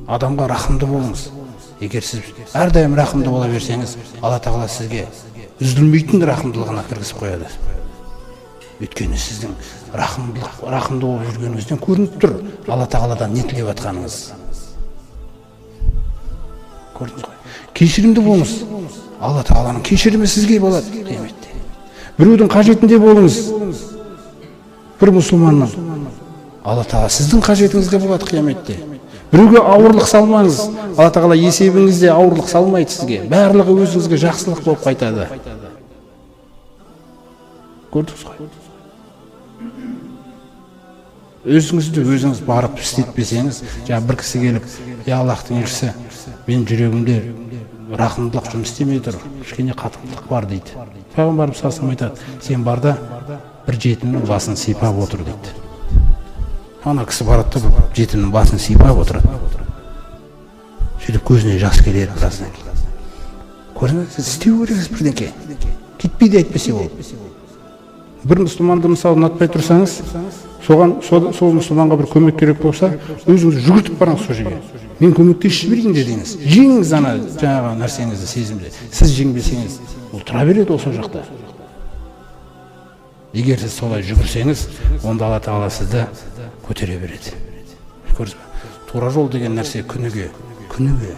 Адамға рахымды болыңыз. Егер сіз әрдайым рахымды бола берсеңіз, Алла Тағала сізге үзілмейтін рахымдылығына кіргізіп қояды. Өйткені сіздің рахымды болып жүргеніңізден көрініп тұр Алла Тағаладан не тілеп жатқаныңыз. Көрдіңіз ғой. Кешірімді болыңыз. Алла Тағаланың кешірімі сізге болады қияметте. Біреудің қажетінде болыңыз. Бір мұсылманның, Алла Тағала сіздің қажетіңізде болады қияметте. Біреуге ауырлық салмаңыз. Алла Тағала есебіңізде ауырлық салмайды сізге. Барлығы өзіңізге жақсылық болып қайтады. Көрдіңіз ғой. Өзіңізді өзіңіз барып істетпесеңіз, жаңа бір кісі келіп: «Я Аллахтың елшісі, менің жүрегімде рахымдылық жұмыс істемей тұр, кішкене қатқылдық бар», – дейді. Пайғамбарымыз саллаллаху алейхи айтады: «Сен бар да, бір жетімнің басын сипап отыр», – дейді. Ана кісі барады да, бір жетімнің басын сипап отырады. Сөйтіп көзіне жас келеді біраздан кейін. Көрдіңіз, сіз істеу керексіз бірдеңке, кетпейді әйтпесе ол. Бір мұсылманды, мысалы, ұнатпай тұрсаңыз, соған сол мұсылманға бір көмек керек болса, өзіңіз жүгіртіп барыңыз сол жерге, «Мен көмектесіп жіберейін» дедіңіз. Жеңіңіз ана жаңағы нәрсеңізді, сезімді. Сіз жеңбесеңіз, ол тұра береді ол сол жақта. Егер сіз солай жүгірсеңіз, онда Алла Тағала сізді көтере береді. Көрдіңіз ба, тура жол деген нәрсе күніге күніге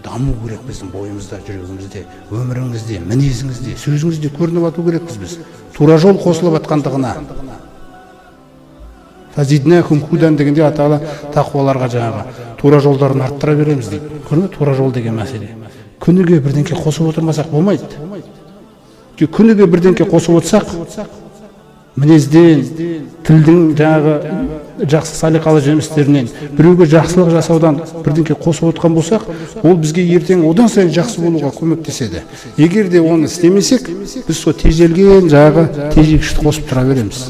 даму керек. Біздің бойымызда, жүрегімізде, өміріңізде, мінезіңізде, сөзіңізде көрініп жату керекпіз біз тура жол қосылып жатқандығына. «Фазиднахум худан» дегенде, Алла Тағала тақуаларға жаңағы тура жолдарын арттыра береміз дейді. Көрдің бе, тура жол деген мәселе күніге бірдеңке қосып отырмасақ, болмайды. Күніге бірдеңке қосып отырсақ, мінезден, тілдің жаңағы жақсы салиқалы жемістерінен, біреуге жақсылық жасаудан бірдеңке қосып отқан болсақ, ол бізге ертең одан сайын жақсы болуға көмектеседі. Егер де оны істемесек, біз сол тежелген жаңағы тежегішті қосып тұра береміз.